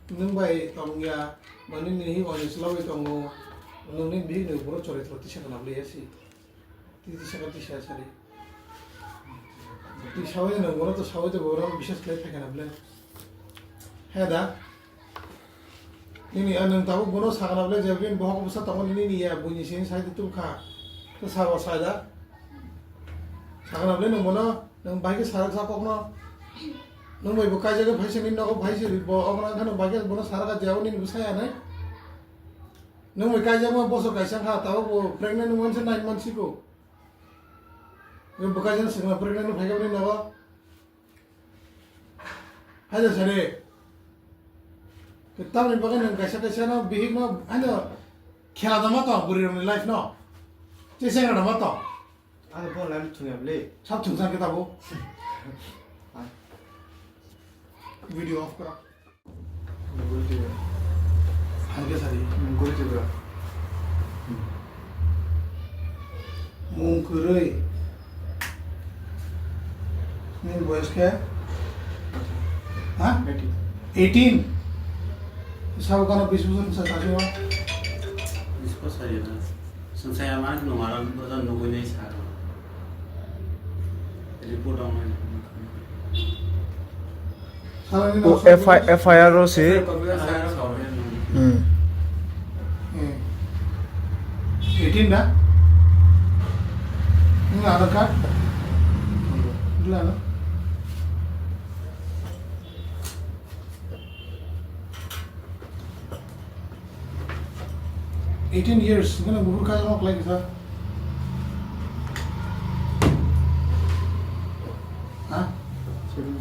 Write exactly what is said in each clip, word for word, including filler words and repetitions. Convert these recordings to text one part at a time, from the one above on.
Nwng bai tong ya, mani nini hi onis logwi tongo, nwng ni bihik ni buro choritro tisa kana bwlai ya si. Tisa ka tisa sari. Twi sawi nwng bono to sawi to bono bisas khlai phaikha na bwle. He da. Nini a nwng tabuk bono sakha na bwle je bini bohok bwsa tongo nini ya buini sini sai tubkha. To sabo sai da. Sakha na bwle nwng bono nwng bai khe sarak sa kokno. Nwng bai bo kaijagwi phaisa nini nogo phaisa bo okna wngkha nwng bai khe bono sarak a jabo nini bwsa ya nai. Nwng bai kaijakma bosor kaisa wngkha tabuk bo pregnant wngmani se nine months siko. Nwng bwkha jani swkang pregnant wng phaikha bini nogo. Haida sari. Tamni bagwi nwng kaisa kaisa no bihik no haino khela dama tong bwrwi rokni life no. Cheseng rok dama tong. Ano phone line thungya bwle. Sab thungsa khe tabo. Video off kora. Guri tibra. Phan khe sari. Guri tibra. Mung kwrwi. Nini boyos khe? Ha? Eighteen. Eighteen? Sabo kano bis bosor ni sa sari o? Bis bosor ni na. Sensei ama nung aram berda nugui nai sa. Report ang nai. Sabo ni O, nung F I, F I R o si. Hmm. Hmm. Eighteen da? Ini Aadhaar card? Dulu ano? Eighteen years, mana buhur kaya mau kelai kita? Hah? Seven.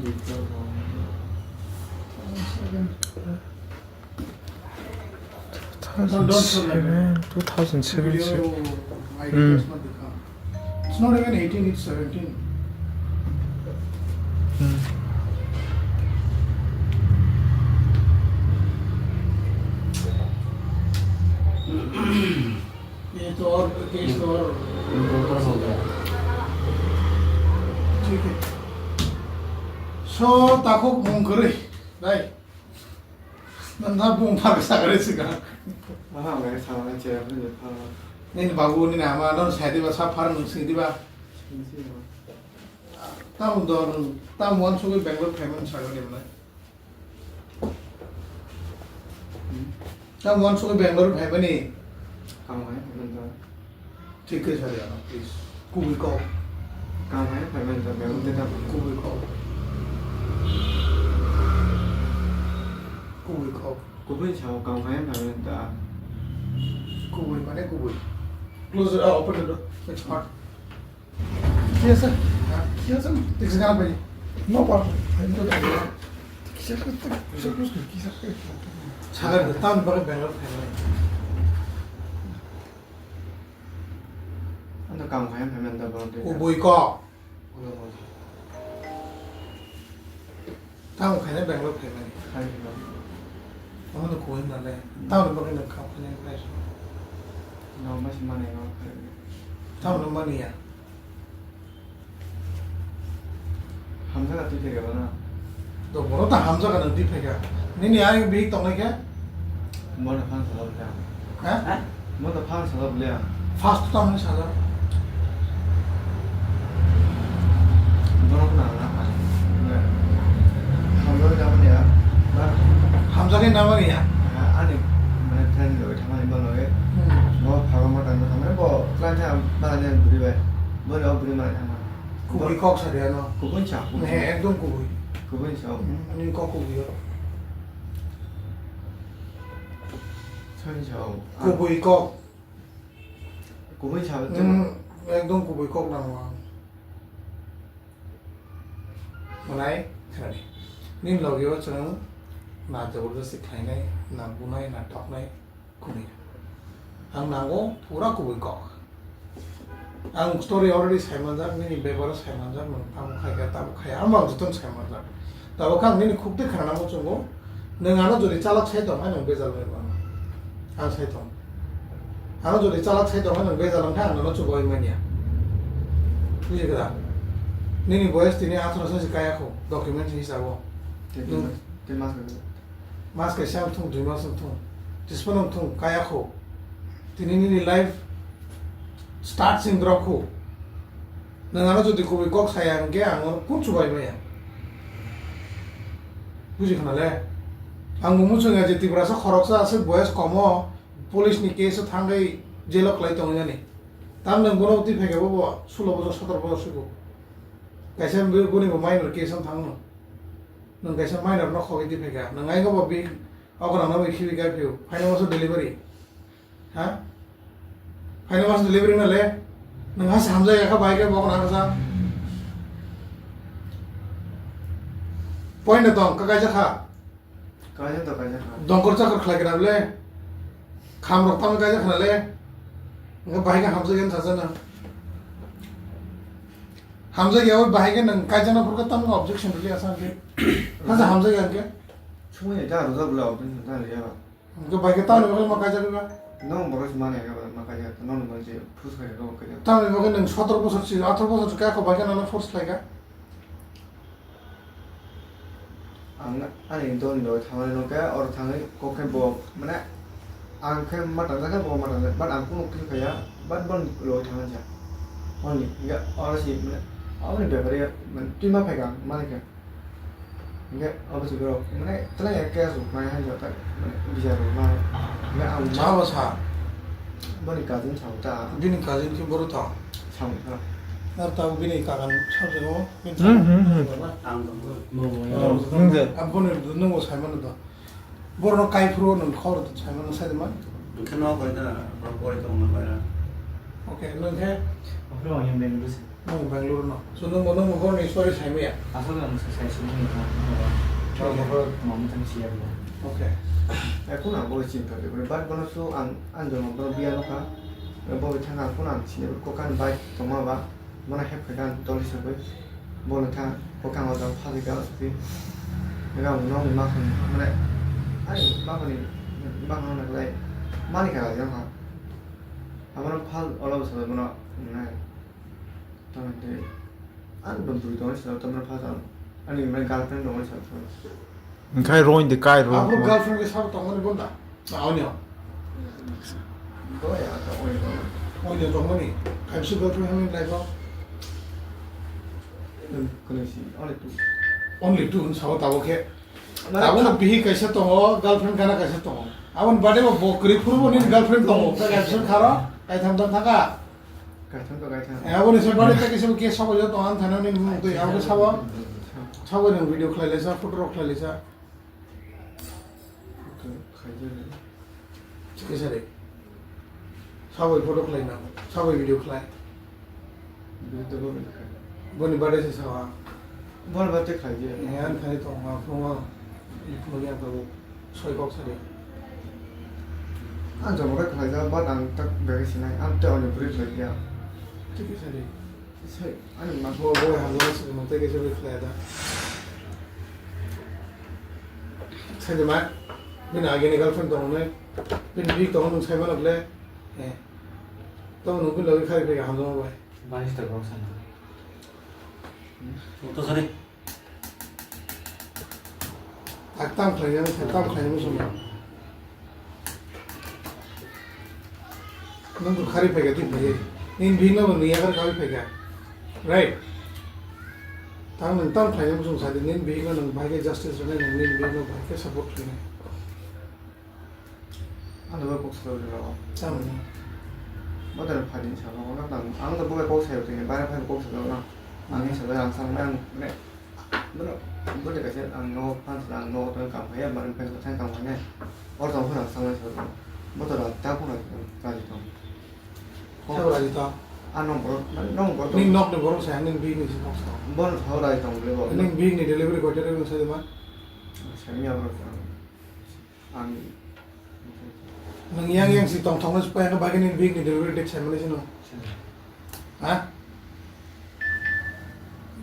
Two thousand seven, two thousand seven. Video, my Hmm. It's not even eighteen, it's seventeen. Hmm. ये तो और, केस तो और। ठीक है। So, takhuk mung kwrwi, right? Nang bung phar sakare sika. Aha, mai sama che, apa je phar. Nini babu, nini ama, non sai diba, sa phar nung sing diba. Sing si, ya. Tam don, tam wan sugui Bangalore phaimani sagani mane. Tam wan sugui Bangalore phaimani. Kam hai, bentar. Thik khe sari ano, please. Kubui kok. Kam hai, phaimani ta, Bangalore te ta. Kubui kok. Kubui kok. Kubui sao, kam hai, phaimani ta. Kubui mane kubui. Close, uh, open the door. It's hot. Yes, sir. Yeah. Yes, sir. Tik sekarang apa ini? No problem. Ini tuh tak ada. Kisah ke tak, kisah terus ke, kisah ke. Sagar, tam bagwi Bangalore phaimani. Ano kam kaya phaimani ta bang. Kubui kok. Tamo khaina Bangalore phaimani. Khai phaimani. Omo no koi male. Tamo no bagwi no kam khaina khai. No mas mane no khai. Tamo no mani ya. Hamjak atwi khe gaba na. To boro ta hamjak ano di phaikha. Nini ai bihik tongnai khe? Bono phan salo bwle ang. Ha? Bono phan salo bwle ang. First to tamni sajak. Bono khna na. Hamjak jabo ya. Ba. Hamjak ni nama ni ya. Ani mane friend loi thangmani bono. Hmm. Bo phago mo tang thangmani bo klan tha ba ne buri bai. Bo lo buri ma thangma. Kubui kok sa de ano. Kubui sa. Ne, ekdom kubui. Kubui sa. Hmm, ani kok kubui yo. Sani sao. Kubui kok. Kubui sao. Hmm, ekdom kubui kok nang mang. Manai, khani. Nin logi o chwng na jabardasti khlainai, na bunai, na toknai, khuni. Ang nango pura kubui kok. Ang story already saimanjak, nini bebaro saimanjak, nwng tamo khaikha, tamo khaya, amo ang jotono saimanjak. Tabuk khe ang nini khuk twi khna muchungo, nwng ano jodi chalak sai tong hai nwng bejal wngwi mano. Ang sai tong. Ano jodi chalak sai tong hai nwng bejal wngkha ang nono chubaui manya. Bujikha da? Nini boyes tini atharo se kaya kho, document hisabo. Nwng tei mas, tei mas. Mas kaisa wng thung, dui mas wng thung, tispan wng thung, kaya kho. Tini nini life start sing drop kho. Nwng ano jodi kubui kok saya hwnkhe ang ano kun chubai maya. Buji khna le? Ang bo muchung ya je Tiprasa khoroksa aswk boyes komo police ni case o thangwi jail o kwlai tongwi nani. Tamni nwng bono twi phaikhe bo bo sulo bosor sotoro bosor sugo. Kaisa bo-, boni bo minor case wng thangno. Nwng kaisa minor no khogwi twi phaikha. Nwng aigo bo big okra no bai khibi kai phio. Phaino maso delivery. Ha? Phaino maso delivery na le. Nwng has hamjai ya kha bai khe bo okra kha sa. Point na tong ka kaisa kha. Kaisa to kaisa kha. Dongkor chakor khlai kena le. Kham rok tam kaisa khna le. Nga bai khe hamjai ya sa sa na. Hamjak ya, bai khe nwng kaijakna phuru khe tamo objection rwli asa hwnkhe. Hasa hamjak ya hwnkhe. Sumui ta rwjak bwla objection ta rwya ba. Hwnkhe bai khe tamni bagwi ma kaijak ba? Nwng borok se mani ya ba ma kaijak, nwng nwng je force khai kha kaijakha. Tamni bagwi nwng sotoro bosor si, atharo bosor si kaya kho bai khe nono force khlai kha. Ang ani dol ni loge thangmani nokhe, oro thangwi kok khe bo, mane, ang khe ma tangjak khe bo ma tangjak, but ang kunu khe phaiya, but boni loge thangmani sa. Only, hinkhe oro si, mane, aboni bepari, mane, twi ma phaikha, mani khe. Hinkhe abo si borok, mane, twlai ya case rok nai hai jota, mane, bichar rok nai. Hinkhe ang ma Chabo sa. Boni cousin sa ta. Bini cousin khe boro ta. Samung kha. Ar ta bini kakan sabjak o. Hmm, hmm, hmm. Ang tong. Hmm, je. Aboni nungbo saimano do. Borno kai phuru nung khor saimano sai de man. Bwkhe no koi da, borok koi tong na koi na. Okay, nung khe? Oke, ang yang Bangalore se. Nung Bangalore no. So nung, nung borno ni story saimaya? Asal ang sa-, sai sini ni ha. Chalo, okay. Borok tong tang siya bo. Okay. Ekun ang bo chinta de, but bono so ang, ang jono bono biya no kha. Bo thang ang kun ang sini ko kan bai tong ma ba. Bono hep khe kan toli sagwi bono kha kwkang o jang phajwi kha twi. Ega bo nokni makhang mane ani makhangni makhang naklai mani kha jang kha. Abono phal ola bwsalo bono wngnai. Tamoni tei ani bo bwrwi tongwi salo tamni phal ani mane girlfriend tongwi salo. Hwnkhe roin de kai ro. Abo girlfriend khe sabo tongmani bunda? Na onyo? Boy, ata onyo. Onyo tongmani? Kaibisa girlfriend hwnwi life-o? Kwnwi si, only two. Only two hwn sabo tabuk khe. Mane tabuk tha- bihik kaisa tongo, girlfriend gana kaisa tongo. Aboni bade bo bo kwrwi phuru bo nini girlfriend tongo. Kaibisa kharo, kaitham tang thaka. Kaitham to kaitham. Eh, aboni se bade ta kisa kisa sabo yo tong an thana ni mung twi abo sabo. Sabo ni video khlai lesa, photo rok khlai lesa. Khaijani. Kisa de. Sabo photo khlai na, sabo video khlai. Video to bo khlai. Boni bade se sawa. Boni bade khlai je. Eh, an thani tong ma, phung ma. Ikno ya to. Soi kok sari. Ang jomo khe khlaijak, but ang tak bege sinai, ang tei oni bwrwi khlai ya. Tei kisa di. Sai, ani ma. Bo, bo, hamjak sari, mo tei kisa bwrwi khlai da. Sai de ma, bini agini girlfriend tong nai, bini bik tong nung sai mano ble. Eh. Tong nung bini logi khai phai hamjak bai. Baris ta kok sana. To sari. Ak tam khlai yang, tam khlai yang sung. Nung tu khari phai ga, tu phai. Nin bihik no nung yakar kawi phai ga. Right? Tang nung tam khlai yang sung sadi, nin bihik no nung bhai ke justice rwnai, nung nin bihik no bhai ke support rwnai. Ano bo kok salo rw. Tamni. Bo tara phadi sa no na tang. Ang to bo kok sayo tini, bare phai kok salo na. Ang ni salo ang sang ang ne. Bo bo de kaisa ang no phan sa ang no to kam phai, bare phai sa kam phai ne. Or to phura sang salo. Bo to ta phura ka ji to. Sabo raji to. Ano bo no bo to. Ni nok ni borok sa ni bini si kok sa. Bo no sabo raji to le bo. Ni bini delivery ko jere sa ma. Sa ni abo. Ang. Nwng yang yang si tong thokno si payang bagini big ni delivery date sai mani sino. Ha?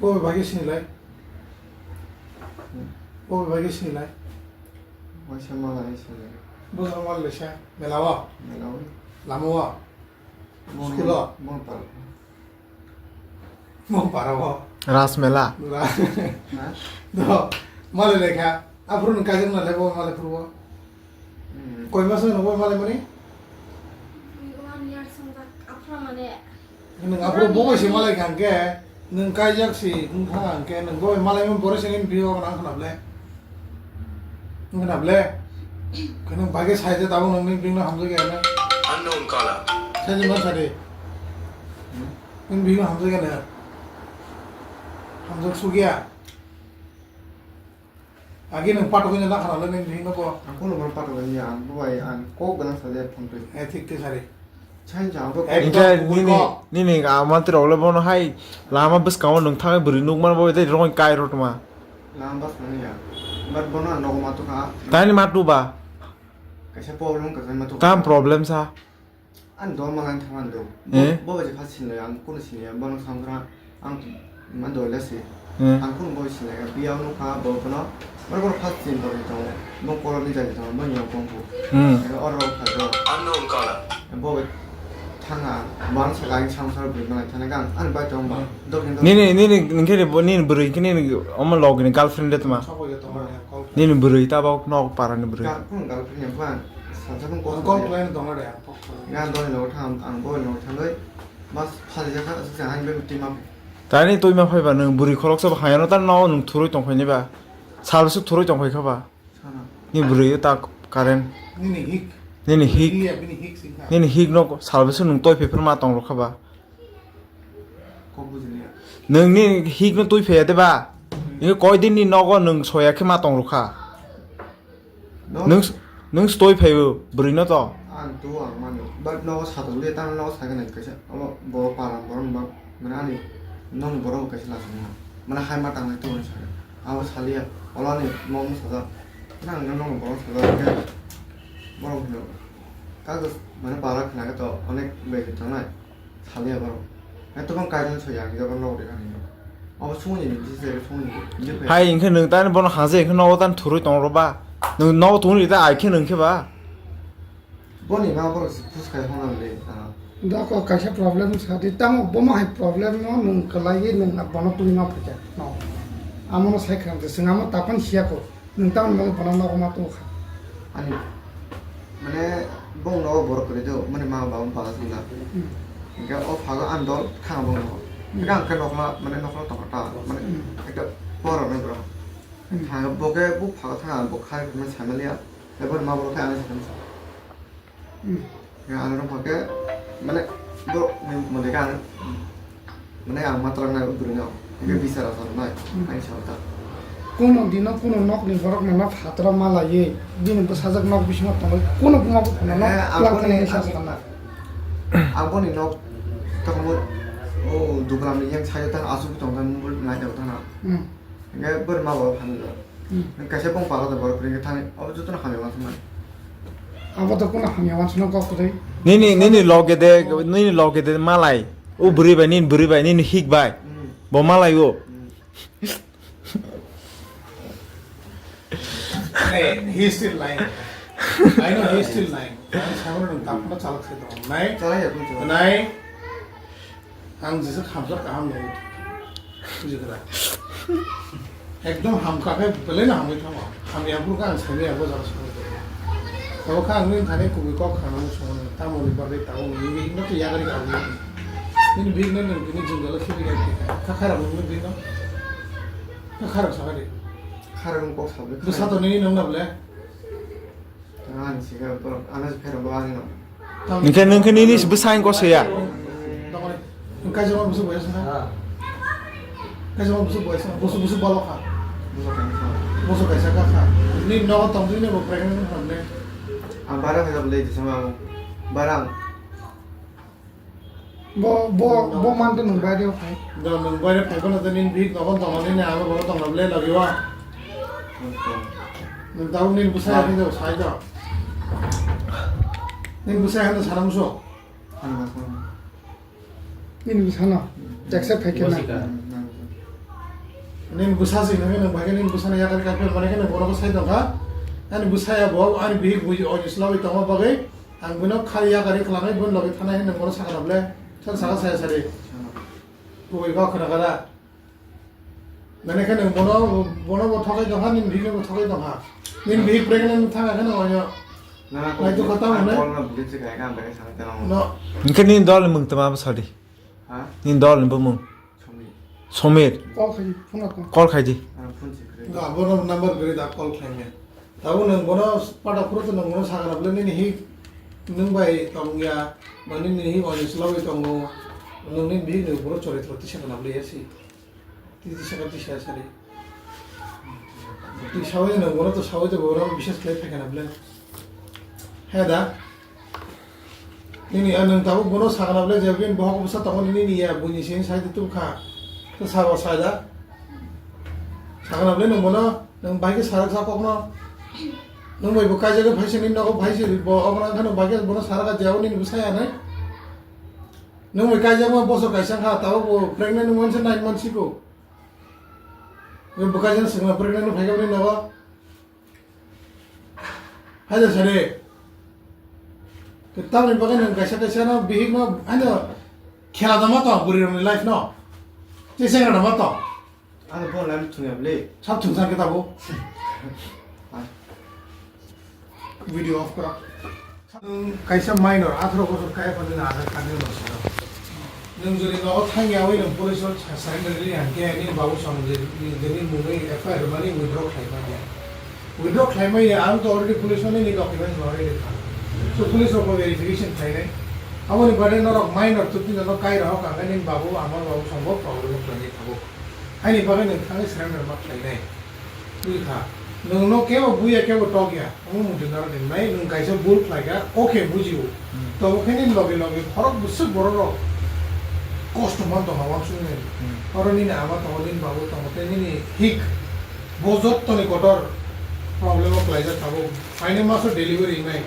Bo bagi sini lai. Bo bagi sini lai. Waisa malai sini. Bo sama le sa. Melawa. Melawa. Lamawa. School o? Mongpal. Mongpara o. Rasmela. Ra-, ha? Do, mali lekha. Aphuru nwng kaijak na le bo malai phuru bo. Hmm. Koi mas nwng bo malai mani? One year song tak aphuru mane. Nwng aphuru bo bai se malai kha hwnkhe, nwng kaijak si wng kha hwnkhe, nwng bo bai malai mani borok se nini biyo nang khna ble. Wng khna ble. Khe nwng bai khe sai je tabuk nwng nini bini hamjak ya na. Unknown caller. Sai je ma sai de. Nini bini hamjak ya na. Hamjak suk ya. Agi nwng patok wngya na khana le nini hingo bo. Ang kono bono patok wngya, ang bo bai ang kok gwnang sa de phone twi. Eh, thik thik sari. Chang chang bo. Eh, Hingke kok, nini, kok. Nini a mantri rok le bono hai lama bwskango nwng thangwi bwrwi nukmano bo tei rongni kai rw tongma. Lama bwskango ya. But bono ang nogo ma tukha. Tani ma tuba? Kaisa problem kaisa ma tukha. Tam problem sa? Ani dol mangan thangmani do. Eh? Bo, bo je first sinlai ang kuno sinlai ang bono samsra ang man dol jasi. Eh. Ang kuno bo sinlai ang biya no kha bo kono. Mar kono first sin dol to. Bo koro ni jani to bo nyong kong ko. Hmm. Oro kha do. Unknown caller. Bo thanga man sa ang samsra bri mangan thana gang an bai to ba. Hmm. Dol ni dol. Nini, nini, nini khe bo nini bwrwi khe nini omo log ni girlfriend de tma. Nini bwrwi ta bo nok para ni bwrwi. Girlfriend ya bang. Salsa bang kok. Ang kok lain dong ada ya. Nga doi logo thang, ang boi logo thangoi, mas phali jakha, aswk se hain bai twi ma. Tani twi ma phai ba, nwng bwrwi khoroksa bo hayano ta no nwng thurui tong phai ni ba. Sal bwswk thurui tong phai kha ba. Sana. Ni bwrwi ta current. Nini hik. Nini hik. Iya, bini hik sing kha. Nini hik no sal bwswk nwng toi phai phai ma tong rw kha ba. Kok bujiliya. Nwng ni hik no twi phai ya de ba. Hmm. Ni koi din ni nogo nwng soya khe ma tong rw kha. No. Nwng s-, nwng stoi phaio bwrwi no to? Ang tu ang mani, but no satok le tang no sa gana kaisa, abo bo param borom ba, mane ani nong borom kaisa la song, mane hai ma tang le tu sa, abo saliya, ola ni mom sa da, nang no nong borom sa da, borom hino, kago mane para khna to onek bej tang nai. Saliya borok. Etobang kaitor soya ang jabon logo de kani. Abo sumuni ni bisi se sumuni ni. Hai, hingke nwng tani bono hangse hingke nogo tani thurui tong rw ba. Nwng nogo tongri ta ai khe nwng khe ba. Boni ma borok se phus khai hona le. Doko kaisa problem sa di tamo bomo hai problem no nwng kwlai nwng bono twi ma phaikha. No. Amo no sai kham se swng amo tapan siya ko. Nwng tamoni bagwi bono nogo ma tongkha? Ani, mane, bong nogo borok kwrwi do, mani ma baba bala songla. Hmm. Hingke o phago ang dol khana bong nogo. Hmm. Hingke ang khe nokla, mane, nokla tongkha ta, mane, hmm, ekta porok nai borok. Hmm. Thang bo khe bo phago thang ang bo khai mane sai maliya. Ebo ma borok khe ang sai maliya. Hmm. Ya, ano rok hake, mane, borok ni mode ka, mane, ang matra nai bwrwi no, hingke, hmm, bisar asar nai, hmm, ang sa ta. Kuno dino kuno nok ni borok no nok hatra ma laiye, bini bwsajak nok bisingo tongwi, kuno buma bo kuno nok, eh, ang lang boni, thani sa ang, sana. Ang boni nok, tamo, o, dukram ni yang sayo ta asuk tong ta, mobile nai ta na. Hmm. Hingke borok ma borok hamjak. Hmm. Kaisa bong pala da borok kwrwngkhe thani, abo jotono hamya wansukmani. Abo to kuno hamya wansukna kok kwrwi. Nini, nini loge de, nini loge de malai. O bwrwi bai, nini bwrwi bai, nini hik bai. Hmm. Bo malai o. Hmm. Hey, he's still lying. I know he's still lying. Ang sabar nang tapna chalak se dong. Nai. Chalak ya, pun chalak. Nai. Ang jesa khamjak kaham nai. Bujikha. Ekdom hamkha khe belai no hamwi thango. Hamya phuru khe ang saimaya bo jaga songwi tong. Abo khe ang nini thani kubui kok khana muchungo, tamoni bagwi tabuk nini bihik no twi yagari ka aboni. Nini bihik no nwng tini jwngjalo khibi gai twi kha. Kha khairok nini bihik no? Kha khairok sakha di. Khairok kok sabwi. Bwsa to nini nung na ble? Ani sikhe borok, ano se pherok bo ani no. Hingke nwng khe nini bwsai ko soya. Kaisa ma bwswk bai songkha. Kaisa ma bwswk bai songkha. Bwswk, bwswk balo kha. Bwswk kaisa kha. Bwswk kaisa kha kha. Ni nogo tong twi ni bo pregnant wng kha ne. Ang bara kha le jesa ma bara ang. Bo, bo, bo man to nwng baire phai. Do nwng baire phai bono to nini bihik nogo tongmani ni abo bo tongla ble lagi wa. Nwng tabuk nini bwsai ya khe sai do. Nini bwsai ya khe sana muso. Nini bwsano. Accept phai khe na. Nini bwsa si nini nwng bai khe nini bwsano yakar kar khe mane khe nwng bono sai tongkha. Ani bwsai ya bo ani bihik bui oi slawi tongma bagwi. Ang bino khari yakari khlangwi bini logi thanai hinwi bono sakha na ble. Sar sakha saya sari. Kubui kok khna kara. Mane khe nwng bono, bono bo thokai tongkha, nini bihik no bo thokai tongkha. Nini bihik pregnant thang khe no oyo. Na, na, Nai to kota ang mane. Call na bihik se kaya kan bhai sana tena. No. Hingke nini dol ni mung tama bwsadi. Ha? Nini dol ni bumung. Somir. Somir. Call khai, phone ko. Call khai di. Ang phone se kre. Ga bono number gre da call khai me. Tabuk nwng bono pada phuru to nwng bono sakha na bwle nini hi nwng bai tong ya, ba nini hi onis logwi tongo, nwng nini bihik ni boro choritro tisa kana bwle ya si. Tisa tisa ka tisa sari. Twi sawi nwng bono to sawi to bono bises khlai phai kana bwle. He da. Nini, ah, nwng tabuk bono sakana bwle je bini bohok bwsa tongo nini ya, buini sini sai tubkha. To sabo sai da. Sakana bwle nwng bono, nwng bai khe sarak sa kokno. Nwng bai bo kaijagwi phai se nini nogo phai se bo, obo nang kheno bai khe bono sarak a je abo nini bwsa ya nai. Nwng bai kaijakma bosor kaisa kha, tabuk bo pregnant wngmani se nine months siko. Nwng bo kaijak swngna pregnant phai khe bini nogo. Haida sare. Tamni bagwi nwng kaisa kaisa no bihik no ano khela da ma tong bwrwi rokni life no. Che sengra da ma tong. Ano phone line thung ya bwle. Sab thung sang kita bo. Video off kora. Nwng kaisa minor, atharo bosor kaya phano nwng Aadhaar card ni no sino. Nwng jodi nogo thangya wi nwng police o sa-, surrender ri hwnkhe nini babu song je, je nini mungwi F I R rwmani withdraw khlai manya. Withdraw khlai manya, ang to already police o nini documents already rwkha. So police rok bo verification khlainai. Aboni bade norok minor twtwi nono kai rohok hwnkhe nini babu ama babu song bo problem khlainai tabuk. Haini bagwi nwng thangwi surrender ma khlainai. Bwkha, nwngno kebo buya, kebo tokya, omo muchungno aro rinai, nwng kaisa bul khlaikha, okay, bujio. Hmm. Tobo khe nini loge loge khorok bwswk bororok kosto man tongkha wansuknai. Hmm. Oro nini ama tongo, nini babu tongo, tei nini hik, bo jottoni kotor problem o klaijak tabuk. Phaini maso delivery wngnai.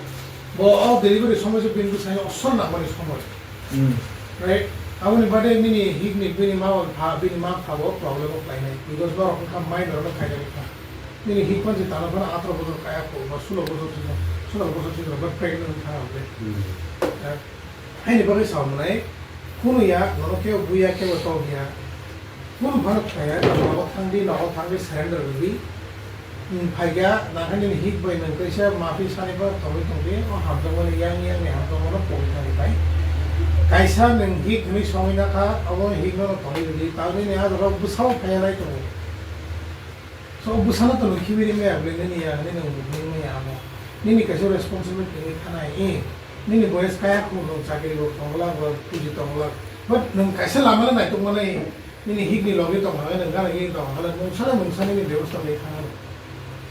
Bo o delivery somoi se bini bwsai osol nangmani somoi. Hmm. Right? Aboni bade nini hik ni bini ma pha, bini ma pha bo problem o khlainai. Because norok wngkha minor no khainai wngkha. Nini hik pansi tano phano atro bojor kaya kho, ba sulo bojor sijak, sulo bojor sijak, ba pregnant wngkha hwnwi. Hmm. Eh, haini bagwi sa mwnai, kunu ya, nono kebo buya, kebo tokya. Kunu phano khlaiya, nogo thangdi, nogo thangdi, surrender rwdi. Hmm, phaikha, nangkhe nini hik bai nwng kaisa maphi sani phano tongwi tongdi, o hamjakmani yang yang ni hamjakmano pogwi thangwi pai. Kaisa nwng hik hwnwi songwi nakha, abo hik no tongwi rwdi, tabuk nini ah jaga bwsao phaiya nai tongo. So, bwsano to nwng khibi rimaya bwle nini ya, nini nwng bwkhwini maya amo. Nini kaisa responsibility wngwi thanai, eh, nini boyes kaya khum nwng chakri rok tongla, ba puji tongla. But nwng kaisa lama le naitok manai, nini hik ni logi tong hwnwi nwng gana gini tong hwnwi nwng sana nwng sana nini bebosta wngwi thangano.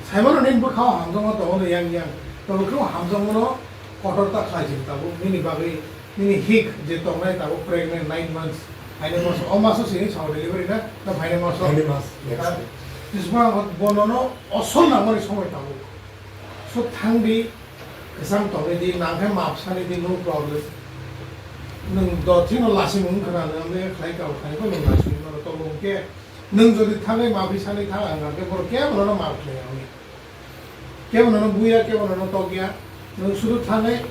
Saimano nini bwkhao hamjakma tongo no yang yang. To bwkhao hamjakmano kotor ta khlai jin tabuk nini bagwi. Nini hik je tongnai tabuk pregnant nine months, phainai maso, o maso sini sao delivery na, na phainai maso? Phainai mas, next. Ah, week. Jisma bonono osol nangmani somoi tabuk. So thangdi, kwchang tongwi di, nangkhe map sani di, no problem. Nwng dothino lasing wng khna, nwng khlai kau khlai kho nwng lasing mano, tongmung khe nwng jodi thangwi maphi sani thang ang khe borok kebono map khlai ya wngya. Kebo nono buya, kebo nono tokya. Nwng sudu thangwi,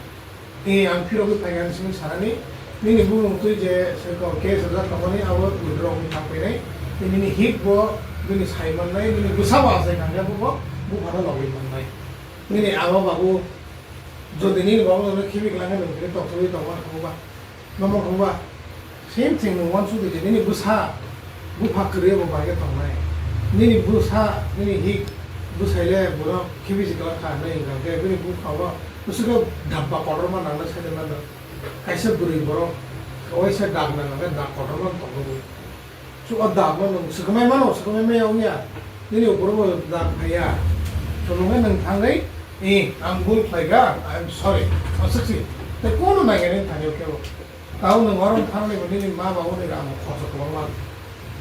eh, ang phirogwi phaikha hinwi sanani, nini bumung twi je se ko case rwjak tongmani abo withdraw wngwi thang phainai. Tei nini hik bo bini sai mannai, nini bwsa bo achai thangya bo, bo buphano logwi mannai. Nini ama babu, jodi nini babu nono khibi kwlangkhe nwng tini tongthokgwi tongma thangba. Nomo wngba, same thing nwng uansuk di je, nini bwsa, bupha kwrwi bo bai khe tongnai. Nini bwsa, nini hik, bwsai le bono khibi si kwlak kha hinwi hwnkha khe, bini bupha o bwswk khe dabba kotorma nangna sai mano. Kaisa bwrwi borok, waisa dag nang khe dag kotorma tongwi. So, o dag no nwng swkangmai mano, swkangmai maya wngya. Nini upor bo dag phaiya. So, nwng nwng thangwi, "Eh, ang bul khlaikha, I am sorry." Aswk si. Tei kono nangya nini thani khe bo. Tao nwng oro thangni bo nini ma babu ni rang khorsa kwbangma.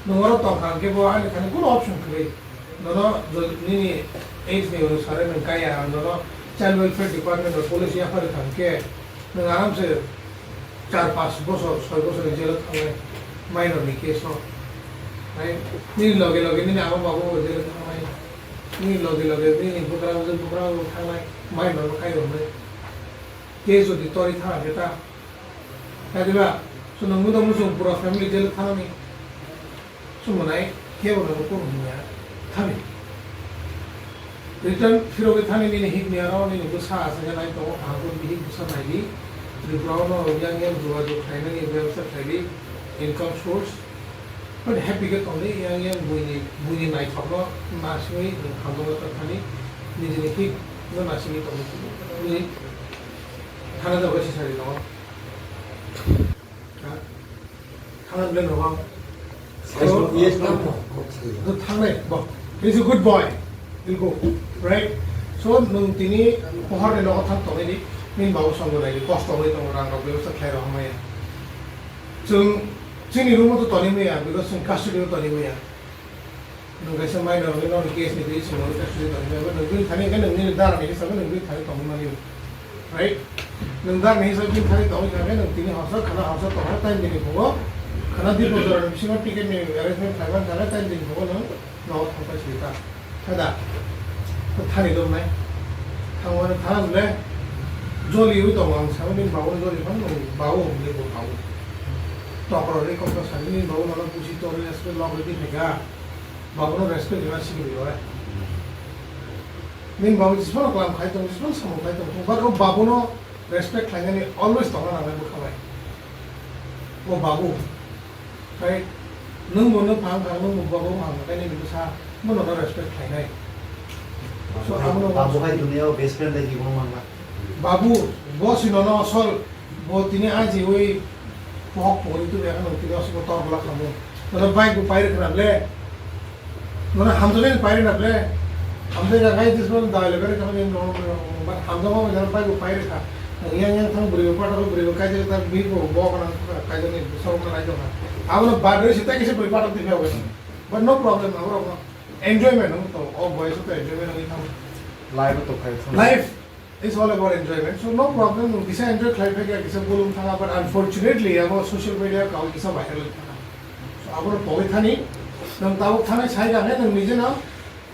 Nwng oro tongkha hwnkhe bo ani thani kono option kwrwi. Nono jo-, nini age ni onusare nwng kaya, ang nono child welfare department o police yaphari thang khe, nwng aram se char panch bochor, soi bochor ni jail o thangnai, minor ni case o. Hai, nini loge loge nini ama babu bo jail o thangnai, nini loge loge nini bwkra bwswk bwkra bo thangnai, minor bo khai rwnai. Case jodi tori thana khe ta, hai diba? So, nwng no muchung pura family jail o thangnani. Sumonai, Kebo no kunu himya thani. Return phirogwi thani nini himya ro nini bwsa aswk nai tongo, kaham khe bihik bwsa naidi. Tripura o no yang yang jogajog khlainani bebsa khlaidi, income source. But happy khe tongdi, yang yang buini, buini naithokno nasingwi nwng hamjakma tongthani, nijini hik no nasingwi tongdi. Bui thana jagwi se sari tongo. Ha? Thana bwle nogo. Yes, no, yes, no. Thangnai, bo. He's a good boy. He'll go. Right? So, nwng tini pohor ni nogo thang tongwi di, nini babu songwi lai di, kosto wngwi tongo, rang rok bebsa khlai rok hamya. Chwng chini room o to toni maya, because chwng custody o toni maya. Nwng kaisa minor wngwi nono case ni twi chwng nono custody toni maya, nwng bini thani khe nwng nini dara ni hisabe nwng bini thani tongwi mani. Right? Nwng dara ni hisabe bini thani tongwi kha khe nwng tini horsa khana horsa tongha time bini phugo. Khana di bojor ni bisingo ticket ni arrangement khlai man kha khe time bini phugo nwng nogo thangpai sidi ta. Thada. Thani dong nai. Thangmani thang le. Joli ui tong ang sa, nini babu joli phang nung babu hum le bo babu. Tokro re kok sa, nini babu nono busi tori respect log re di phega. Babu no respect rina sigi di ore. Nini babu jisman kalam khai tong, jisman samung khai tong, but o babu no respect khlainani always tongna nangnai bwkha bai. O babu. Right? Nwng bo nwng phang kha, nwng bo bo phang kha, nini bwsa, bo nono respect khlainai. So, abono babu hai duniya o best friend dai jibo mangla. Babu, bo si nono asol, bo tini aji ui, pohok pohori tu ya kan tini asol bo tor bola khamu. Nono bike bo pair khna le. Nono hamjaknai pairi na ble. Hamjak ya kai jisman dai le bere kama ni no no no. But hamjak ma jara pai bo pairi kha. Yang yang thang bri bo pata bri bo kai jara ta bi bo bo kana kai jara ni so kana kai jara. Abo no bad re sita kisi bri pata di phe. But no problem, abo no enjoyment no to. O boy so to enjoyment ni thang. Life to khai thang. Life. It's all about enjoyment. So no problem. Nwng kisa enjoy khlai phai kha, kisa bulung thanga, but unfortunately abo social media kau kisa viral thanga. So abo no pogwi thani, nwng tabuk thani sai kha khe nwng nije no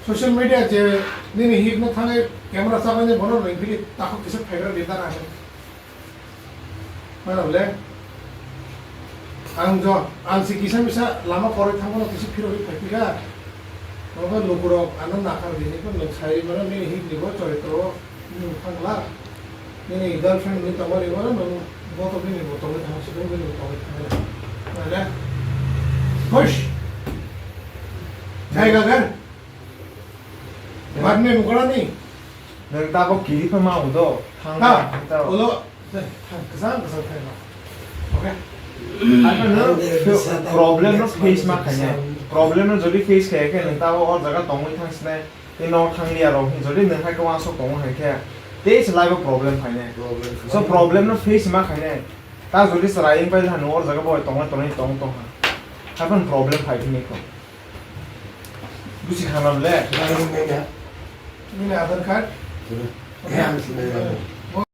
social media je nini hit no thani camera chakani bono rwng phili takhuk kisa phaigra lidar ase. Mana bole? Ang jo, ang si kisa misa lama koroi thangmano kisa phirogwi phaikha. Obo lukurok ano nakhar di, nini sai mano nini hit ni bo choritro. Nwng thangla, nini girlfriend ni tongmani bono nwng boto bini bo tongwi thang, sibung bini bo tongwi thang. Nale, push. Jai gagan. Mat me mukora ni. Nwng tabo kiri pha ma udo. Thang Ha, thang ta. Ulo, thang, kasang kasang thang ma. Okay. Ano no problem no face ma khainai. Problem no jodi face khaya khe nwng tabo o jaga tongwi thang sinai. Tei nok thanglia rok hin jodi nwng hai kwbang sok tongo hai khe tei se life o problem phainai. Problem So phainai. Problem no face ma khainai. Ta jodi chwrai wng pai ha nwng or jaga bo tongnai tongnai tong tong ha. Haphano problem phai phini kho. Busi khana le. Nini Aadhaar card? Sure. Okay. Yang sini.